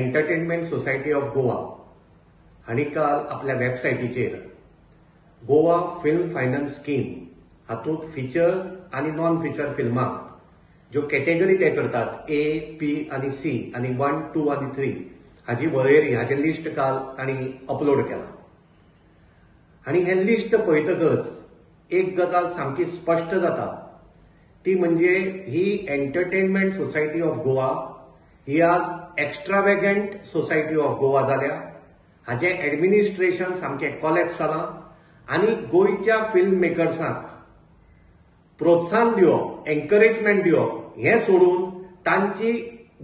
Entertainment society of Goa हांणी काल आपल्या वेबसायटीचेर गोवा फिल्म फायनान्स स्कीम हातूंत फिचर आनी नॉन फिचर फिल्मांक ज्यो कॅटेगरी ते करतात ए, पी आनी सी आनी 1, 2 आनी 3 हाजी वळेरी, हाजें लिस्ट काल तांणी अपलोड केलां. आनी हें लिस्ट पळयतकच एक गजाल सामकी स्पश्ट जाता, ती म्हणजे ही एंटरटेनमेंट सोसायटी ऑफ गोवा ही आज एक्स्ट्रावेगंट सोसायटी ऑफ गोवा जाल्या. हाजें एडमिनिस्ट्रेशन सामकें कॉलॅप्स जालां आनी गोंयच्या फिल्म मेकर्सांक प्रोत्साहन दिवप, एन्करेजमेंट दिवप हें सोडून तांची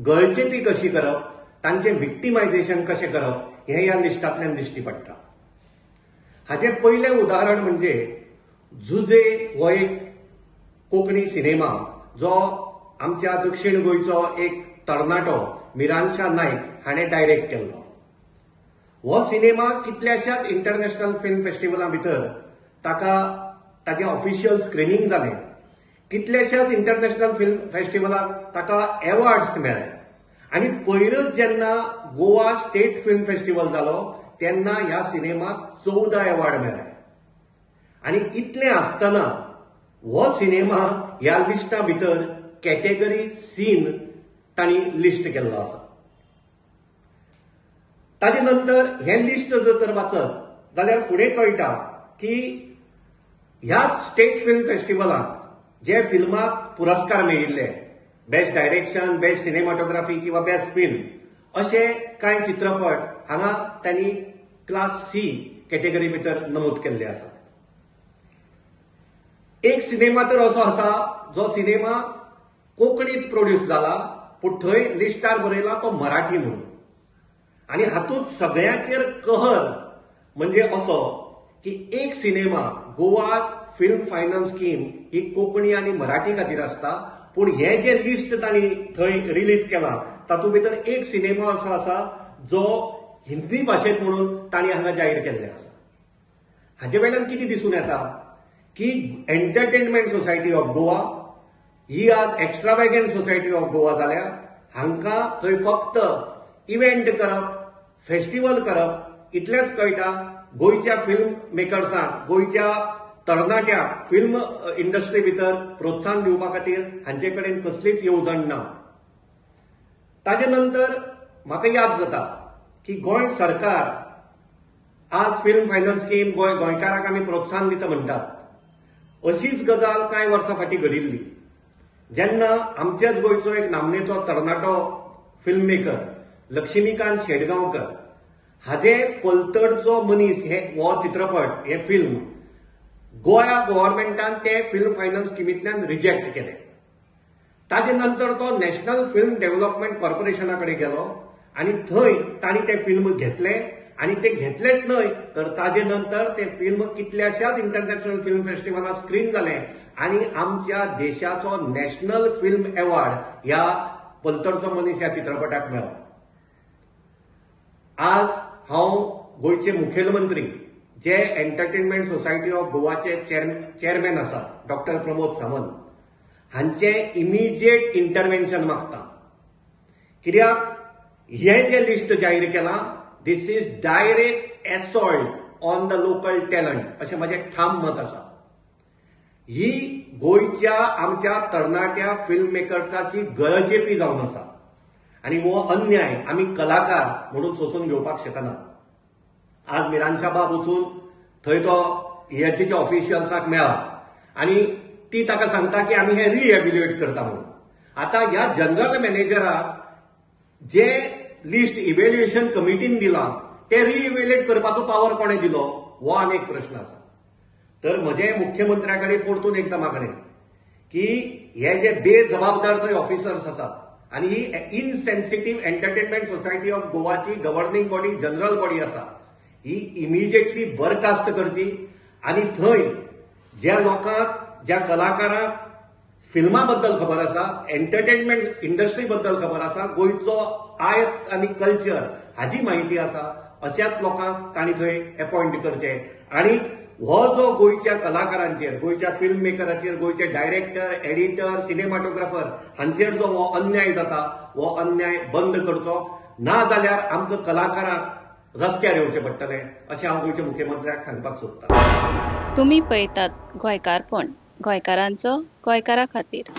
गळचेपी कशी करप, तांचें विक्टिमायझेशन कशें करप हें ह्या लिस्टांतल्यान दिश्टी पडटा. हाजें पयलें उदाहरण म्हणजे जुजे हो एक कोंकणी सिनेमा जो आमच्या दक्षिण गोंयचो एक तरणाटो मिरांशा नायक हाणें डायरेक्ट केल्लो. हो सिनेमा कितल्याशाच इंटरनॅशनल फिल्म फेस्टिवला भितर ताका ताजें ऑफिशियल स्क्रिनींग जालें, कितल्याशाच इंटरनॅशनल फिल्म फेस्टिवलाक ताका एवॉर्ड्स मेळ्ळे आनी पयरच जेन्ना गोवा स्टेट फिल्म फेस्टिवल जालो तेन्ना ह्या सिनेमाक 14 एवॉर्ड मेळ्ळे. आनी इतलें आसतना हो सिनेमा ह्या लिस्टा भितर कॅटेगरी सीन तांणी लिस्ट केल्लो आसा. ताजे नंतर हें लिस्ट जर तर वाचत जाल्यार फुडें कळटा की ह्याच स्टेट फिल्म फेस्टिवलाक जे फिल्माक पुरस्कार मेळिल्ले, बेस्ट डायरेक्शन, बेस्ट सिनेमाटोग्राफी किंवा बेस्ट फिल्म अशे कांय चित्रपट हांगा तांणी क्लास सी कॅटेगरी भितर नमूद केल्ले आसात. एक सिनेमा तर असो आसा जो सिनेमा कोंकणीत प्रोड्यूस जाला पूण थंय लिस्टार बरयला तो मराठी म्हणून. आनी हातूंत सगळ्यांचेर कहर म्हणजे असो की एक cinema Goa film finance scheme ही कोंकणी आनी मराठी खातीर आसता, पूण हें जें लिस्ट तांणी थंय रिलीज केलां तातूंत भितर एक सिनेमा असो आसा जो हिंदी भाशेंत म्हणून तांणी हांगा जाहीर केल्लें आसा. हाजे वयल्यान कितें दिसून येता की एंटरटेनमेंट सोसायटी ऑफ गोवा ही आज एक्स्ट्रावेगंट सोसायटी ऑफ गोवा जाल्या. हांकां थंय फक्त इव्हेंट करप, फेस्टिवल करप इतलेंच कळटा. गोंयच्या फिल्म मेकर्सांक, गोंयच्या तरणाट्यांक फिल्म इंडस्ट्री भितर प्रोत्साहन दिवपा खातीर हांचे कडेन कसलीच येवजण ना. ताजे नंतर म्हाका याद जाता की गोंय सरकार आज फिल्म फायनान्स स्कीम गोंयकारांक आमी प्रोत्साहन दिता म्हणटात. अशीच गजाल कांय वर्सां फाटीं घडिल्ली जेन्ना आमच्याच गोंयचो एक नामनेचो तरणाटो फिल्म मेकर लक्ष्मीकांत शेटगांवकर हाजे पलतडचो मनीस हे हो चित्रपट, हे फिल्म गोवा गव्हर्मेंटान ते फिल्म फायनान्स स्किमींतल्यान रिजेक्ट केलें. ताजे नंतर तो नॅशनल फिल्म डेव्हलपमेंट कॉर्पोरेशना कडेन गेलो आनी थंय तांणी तें फिल्म घेतलें आनी ते घेतलेंच न्हय तर ताजे नंतर तें फिल्म कितल्याशाच इंटरनॅशनल फिल्म फेस्टिवलात स्क्रीन जालें आनी आमच्या देशाचो नॅशनल फिल्म एवॉर्ड ह्या पलतडचो मनीस ह्या चित्रपटाक मेळ्ळो. आज हांव गोंयचे मुखेलमंत्री जे एंटरटेनमेंट सोसायटी ऑफ गोवाचे चेअरमॅन आसात डॉक्टर प्रमोद सावंत हांचे इमिजिएट इंटरव्हेन्शन मागता. कित्याक हें जें लिस्ट जाहीर केलां this is direct assault on the local talent अशें म्हजें ठाम मत आसा. ही गोंयच्या आमच्या तरणाट्या फिल्म मेकर्साची गळचेपी जावन आसा आनी हो अन्याय आमी कलाकार म्हणून सोसून घेवपाक शकना. आज मिरांशा बाब वचून थंय तो ईएचजीच्या ऑफिशियल्साक मेळ्ळा आनी ती ताका सांगता की आमी हें रिएव्हल्युएट करता म्हणून. आतां ह्या जनरल मॅनेजराक जे लिस्ट इव्हॅल्युएशन कमिटीन दिलां तें रिइव्हॅल्युएट करपाचो पावर कोणें दिलो हो आनी एक प्रश्न आसा. तर म्हजें मुख्यमंत्र्या कडेन परतून एकदां मागणें की हे जे बेजबाबदार थंय ऑफिसर्स आसात आनी ही इनसेन्सिटीव एंटरटेनमेंट सोसायटी ऑफ गोवाची गव्हर्निंग बॉडी, जनरल बॉडी आसा, ही इमिजिएटली बरखास्त करची आनी थंय ज्या लोकांक, ज्या कलाकारांक फिल्मा बद्दल खबर आसा, एंटरटेनमेंट इंडस्ट्री बद्दल खबर आसा, गोंयचो आयत आनी कल्चर हाजी माहिती आसा, अशाच लोकांक तांणी थंय एपॉयंट करचे. आनी हो जो गोंयच्या कलाकारांचेर, गोंयच्या फिल्म मेकराचेर, गोंयचे डायरेक्टर, एडिटर, सिनेमाटोग्राफर हांचेर जो हो अन्याय जाता हो अन्याय बंद करचो. ना जाल्यार आमकां कलाकारांक रस्त्यार येवचें पडटलें अशें हांव गोंयच्या मुख्यमंत्र्याक सांगपाक सोदतां. तुमी पळयतात गोंयकारपण, गोंयकारांचो गोंयकारा खातीर.